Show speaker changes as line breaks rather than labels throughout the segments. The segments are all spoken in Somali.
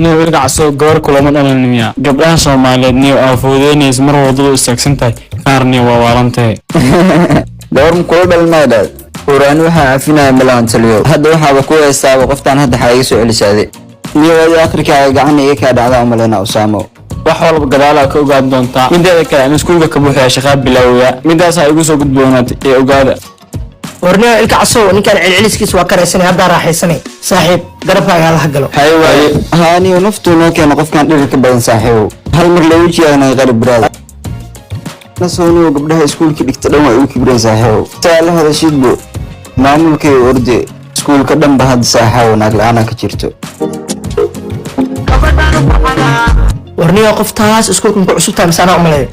Niyow, Ilka Casoo, gabar kulama dhalan miya? Gabdhaha Soomaaliyeed, niyow, aa foodeynaysa mar waddadu istaagsan tahay qaar, niyow, waa waalantahay.
Gabar ma kula dhalin maa dhahd? Quraani waxaa cafinaya malahan, taliyo. Hadda waxaaba ku haystaaba qoftaan. Hadda xaa iga soo celisaaday, niyo? Adi akhirkaaga gacan iga kaa dhacda umaleyna, Usaamo.
Wax walba gadaalaa ka ogaan doontaa. Mideeda kale, aan iskuulka ka buuxaya, shaqaa bilaawaya, midaasaa igu soo gudboonaatay ee ogaada.
Warniyo, Ilka Casow, ninkaan celceliskiisa waa karaysanay, haddaa raaxaysanay. Saaxiib, garabkaaga halaha galo.
Haye waaye.
Haa niyo, naftuu noo keena qofkan dhirirka badan, saaxiibow. Hal mar loogu jiyaanay qarib baraada nasoo. Gabdhaha iskuulka dhigta dhan waa igu kibreen, saaxiibow. Saa la hadashidbo maamulkay orde iskuulka dhan ba hadda, saaxawo, naag la-aanaa ka jirto.
Warniyo, qoftaas iskuulkan ku cusub tahay mise anaa umaleeyo?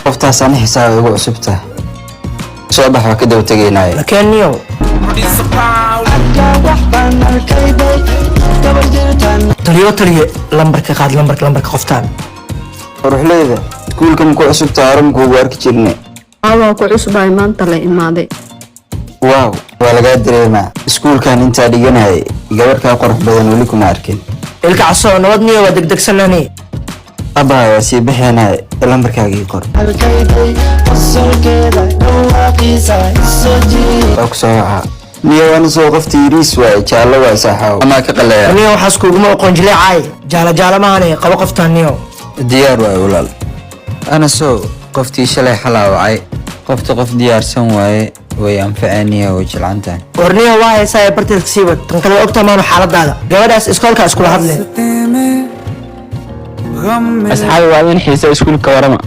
Qoftaas ani xisaaba igu cusub tahay. Soo bax, waa ka daba tegaynaaye.
Lakeen, niyow. Taliyo, taliye, lambarka qaad, lambarka, lambarka qoftaan.
Quruxleyda, iskuulka ma ku cusub tahay? Hore makuugu arki jirne.
Waa ku cusbaay, maanta la imaaday.
Waaw, waa lagaa dareemaa. Iskuulkan intaa dhiganayay gabar kaa qurux badan weli kuma arkin.
Ilka Casoo, nabad niyo, waa degdegsanani.
Abaa, waa sii baxeenaye, lambarkaagii qor, waa ku soo wacaa. Niyo, waana soo qofta yiriis waaye, jaallo waay, saaxaaw, amaa ka qaleeya.
Niyo, waxaas kuguma oqoon jileecaay, jaala jaala maahane, qabo qoftaan, niyo.
Diyaar waaye, walaal. Ana soo qoftii shalay xalaa wacay. Qofta qof diyaarsan waaye, way anfaceeniya, way jilcantahay.
Warniyo, waa haysaa ee barteed kasii wad. Tan kale, waa ogtaa maanu xaaladaada gabadhaas iskoolka iskula hadleen.
Asxaabi, waa in xiisa iskuulka warama.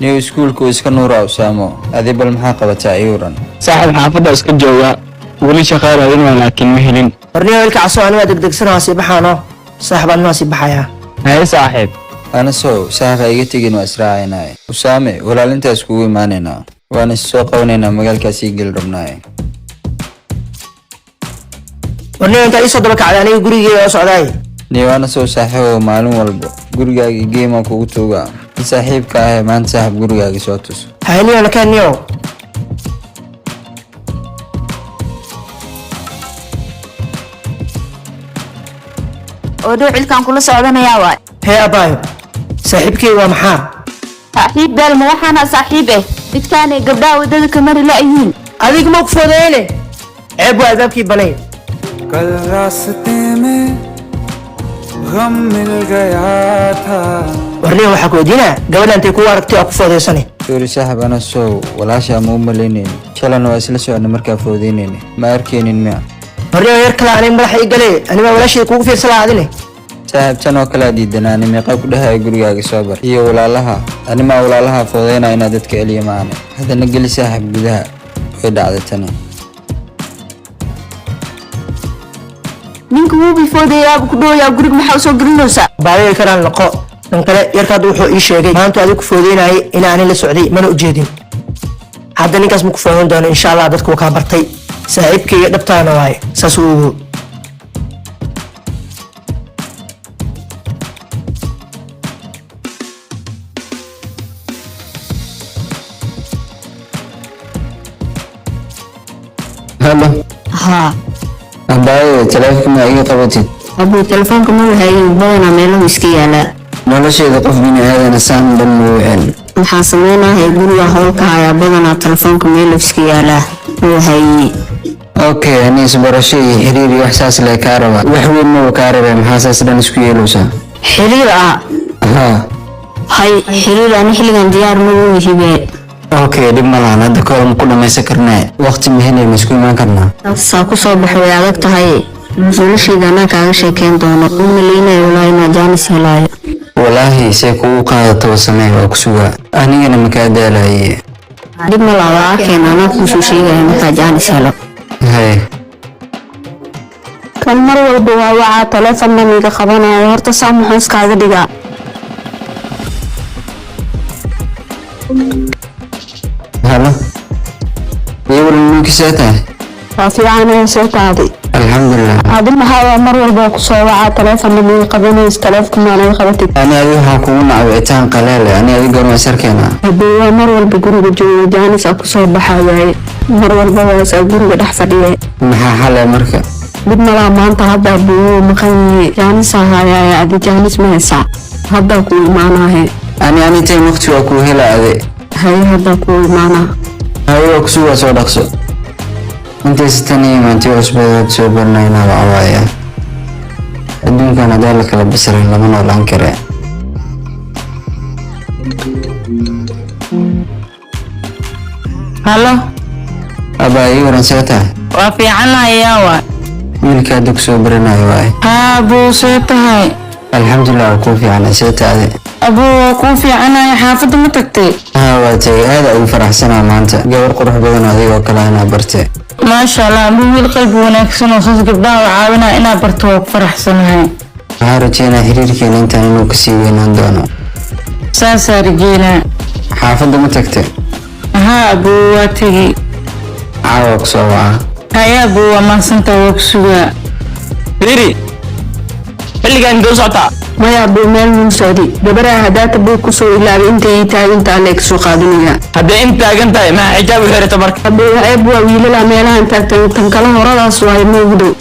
Niyo, iskuulka uu iska nuura. Usaamo, adi bal maxaa qabataa iyuran?
Saaxiib, xaafadda iska jooga, weli shaqaa raadin waa, laakiin ma helin.
Warniyo, Ilka Casoo, ani waa degdegsana, waa sii baxaano. Saaxiib, adna waa sii baxayaa.
Haye, saaxiib.
Anasow, saaxiib, ha iga tegin, waa israacaynaaye. Usaame, walaalintaas kugu imaanaynaa, waana is soo qabanaynaa, magaalkaasii geli rabnaaye.
Warniyo, intaa iisoo daba kacday, aniga gurigeyga oo socdaay.
Niyo, anasow, saaxiibow, maalin walbo gurigaaga geemaa kugu tuugaa in saaxiibka ahee. Maanta, saaxiib, gurigaaga soo tus.
Haye niyo, nakeen, niyo.
Oo dhow cilkaan kula socdanayaa waay.
Hee abaayo, saaxiibkey waa maxaa?
Saaxiib beel ma waxaana saaxiib eh midkaanay gabdhaha waddada ka mari la'yihiin.
Adiga ma ku foodeyne, ceeb waa albaabkii banay.
कल रास्ते में गम मिल गया था।
Warniyo, waxaa ku weydiinaa, gabadha intay kugu aragtay oo ku foodeysane?
Sorry, saaxiib. Anasow, walaashaa ma u malaynayn. Shalana waa isla socna markaa foodeynayna, ma arkaynin miya?
Warniyo, yar kale aniga madaxa ii gale, anima walaashay kugu fiirsan lahaa adine.
Saaxiib, tan oo kalea diidanaani. Meeqaa ku dhahaya gurigaaga soo bar iyo walaalaha? Animaa walaalaha foodeynaa inaad dadka celiya maahane. Haddana geli, saaxiib, gudaha. Way dhacday tani.
Ninka wuubi foodayaaba ku dhooyaa, guriga maxaa usoo gelinaysaa?
Baadiga karaan noqo. Dhan kale, yarka hadda wuxuu ii sheegay maanta adiga ku foodeynayay inaanin la socday, mana ujeedin. Hadda ninkaas ma ku foodeyn doono, insha Allah. Dadku waa kaa bartay, saaxiibkayga dhabtaana waaye, saas uu ogo.
Halo.
Haa.
Abaaye, taleefonka ma iga qabatid?
Abuu, telefoonka ma wahayin, badanaa meelahu iska yaalaa.
Nolosheeda qof bini aadana saan dhan ma wicin.
Maxaa sameynahay? Guriga howl ka hayaa, badanaa telefoonka meelahu iska yaalaa, ma wahayiye.
Okay, ani isbarasho iyo xiriir iyo wax saas lee kaa rabaa, wax weyn maba kaa rabee. Maxaa saas dhan isku yeelowsaa?
Xiriir ah?
Haa.
Hay, xiriir ani xilligan diyaar ma u yihibe.
Okay, dhib ma lahan. Hadda kool ma ku dhamaysan karnee? Waqti ma helay? Ma isku imaan karnaa?
Saa ku soo baxo way adag tahay. Noloshayda anaa kaaga sheekeyn doono. U maleynayo walaa inaa jaanis helaayo.
Walaahi, see kugu qaadataba samee, waa ku sugaa, anigana makaa daalaye.
Dhib ma laha, waa arkeen, anaa kuusoo sheegaya markaa jaanis helo.
Haye.
Kan mar walba waa wacaa, taleefonna miiga qabanayo. Horta saa muxuu iskaaga dhigaa?
Halo, iyo waran, nuukisee tahay?
Waa fiicanaya, soo taaday?
Alxamdulilah.
Adi maxaa waa mar walba ku soo wacaa, taleefonna ma qabanayso, taleefka maanay qabatid?
Ani adi waxaa kugu nacay wicitaan qaleele. Ani adi goorma isarkeena?
Haddii waa mar walba guriga joogo, jaanis aa kusoo baxaa waaye, mar walba waasaa guriga dhex fadhiya.
Maxaa xalay marka?
Mid malaa maanta hadda buu maqan yahay, jaanisaa hayaaya. Adi jaanis ma haysaa? Haddaa kuu imaanaahe.
Ani time waqti waa kuu hela ade.
Haye, haddaa kuu imaanaa.
Haye, waa kusugaa, soo dhaqso. Intaysa tan iyo maanti cusbeedood soo barnaynaa wacawaaya. Adduunkan hadaa la kala basirin, lama noolaan kare.
Halo.
Abaa, ii waran, see tahay?
Waa fiicanahay, yaa waa?
Wiilka hadda kusoo baranayo waaye.
Haa abuu, see tahay?
Alxamdulilah, waa kuu fiicnay, see taade?
Abuu, waa kuu fiicanahay. Xaafadda ma tagtay?
Haa, waa tagay. Aad ugu faraxsanaa maanta gabar qurux badan oo adigoo kale inaa barte.
Maasha Allah, abuu, wiil qalbi wanaagsan oo saas gabdhaha u caawinaya inaa barto, waa ku faraxsanahay.
Waxaan rajeynaa xiriirkeena intaan inuu kasii weynaan doono.
Saasaa rajeynaa.
Xaafadda ma tagtay?
Haa abuu, waa tegey.
Caawa kusoo wacaa.
Haye abuu, waa mahadsantahay, waa ku sugaa.
Fiiri, xilligan intee u socotaa?
Maya abuu, meel muu socday. Gabaraha haddaata buu kusoo ilaabay, intay ii taaginta alle kasoo qaadanaya.
Haddee in taagan tahay, maxaa xijaab u xirata marka?
Abuu, ceeb waa wiilala meelahan taagtan, tan kale horadaas waaye mawgdow.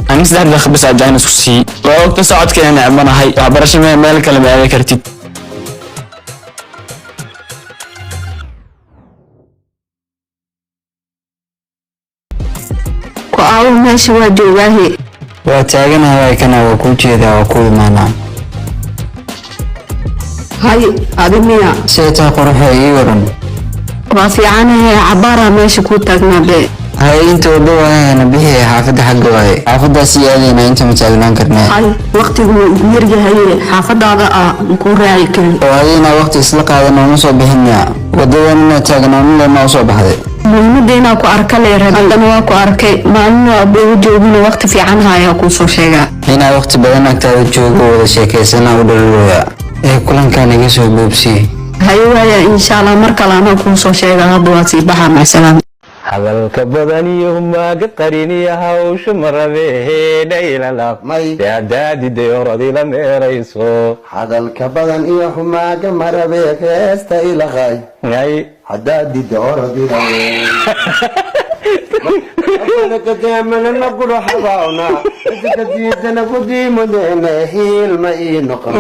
Ani 3 daqiiqo bas aa jaanis ku siiyey. Waa ogta socodkeena necbanahay, waxbarasho meel kale ma aadi kartid.
Ku aawo, meesha waa joogaahe.
Waa taaganahay, waay kana, waa kuu jeedaa, waa kuu imaanaa.
Hay, adi miya?
See taa quruxo, ii waran?
Waa fiicanahe, cabaaraa meesha kuu taagnaa bee.
Haye, inta waddo waayana bixi, xaafadda xagga waaye, xaafaddaas ii aadayna, inta ma taagnaan karnee.
Hay, waqtigu wuu igu yaryahaye, xaafadaada ah makuu raaci karin.
Oo adi inaa waqti isla qaadan ooma soo bixin miya? Waddadan inaa taagnaan lema usoo baxday?
Muhiimadda inaa ku arka leeray, haddana waa ku arkay. Maalin waa aboogu joogina, waqti fiican hayaa kuu soo sheegaa.
Inaa waqti badan agtaada joogo, wada sheekaysanaa u dhalilooya ee kulankaan iga soo boobsiye.
Haye waaya, insha Allah mar kale anaa kuu soo sheegaa. Hadda waa sii baxaa, macsalaam.
Hadalka badaniyo maaga qariniya, hawsha marabeedhaylalaq hadaadiday oradila meerayso.
Hadalka badan iyo xumaaga marabe, heesta ilaqay.
Ay.
Haddaad didda orodila hiilma ii noqon.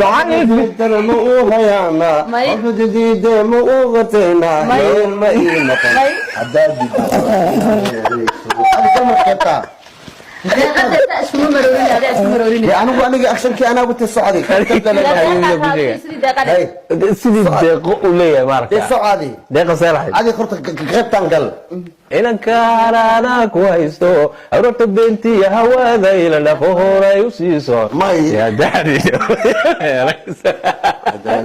Ma uu hayaana diide, ma uu qateena, hiilma ii noqon haddaad didda. Anigu aniga actionkii anaa ku socday.
Sidii deeqo uu leeyahay maaragta.
Socodi.
Deeqo seelahay.
Adi horta qaybtan gal.
Inankaan anaa ku haysto, aroorta beentiya hawaada ila dhaqo, horay u siiso.
May.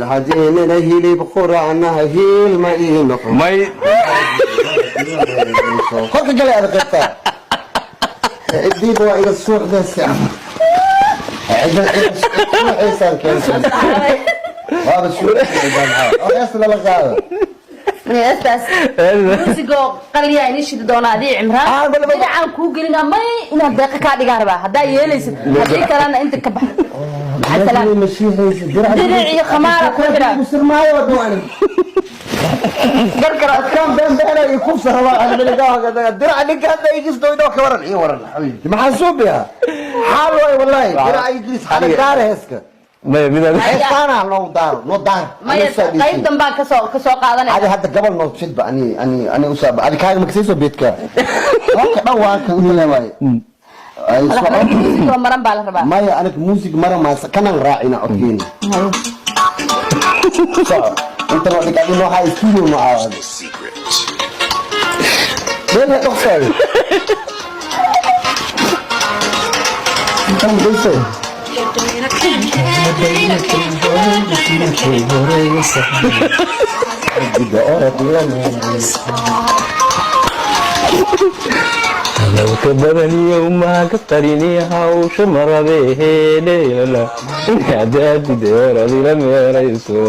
Hadeenana hilib quracnaha, hiilma ii noqon.
May.
Korka galay ada qaybta. Cidiida waa iga suuxdaysa, suuxaysaan keentay, waaba suuxaysa lala qaado.
Heestaas muusigoo qaliyaa inii shidi doona. Adii Cimraan dhinacaan kuu gelina, may inaan deeqa kaa dhigaa rabaa haddaa yeelaysid, haddii kalena inta ka bax. Maca diric iyo khamaara ku xidha.
Maxaa suubiya xaal waay, wallahi diraca ingiriis xala daara heeska.
Maya midaad.
Heestaana noo daaro, noo daar.
Maya, qayb dambaan kasoo qaadanaya.
Adi hadda gabal noo shidba, ani ani usaaba adi kaaga makasayso beedka ka dhan waa kan waay.
Muusigoo maran baa la rabaa.
Maya, aniga muusig mara maasa kanan raacina codkeena. Soco inta noo dhig, adi noo haa studio noo caawada been dhaqsaayo kan dhayso.
Hadalka badaniyo maaka qarini, hawsha marabe heedheelala hadaadide oradila meerayso.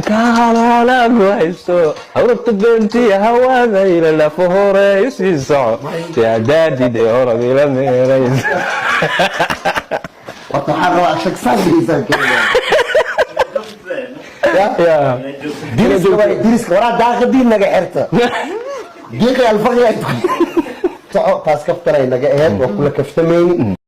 Kaalalagu haysto hawrta beentiya hawaadayla lafo hore isii soco hadaadide oradila meerayso.
Waxaan rabaa shaqsan. Diriska waraa daaqadii naga xirta diiqi alfaqi soco. Taas kaftanay naga aheyd, waa kula kaftamayni.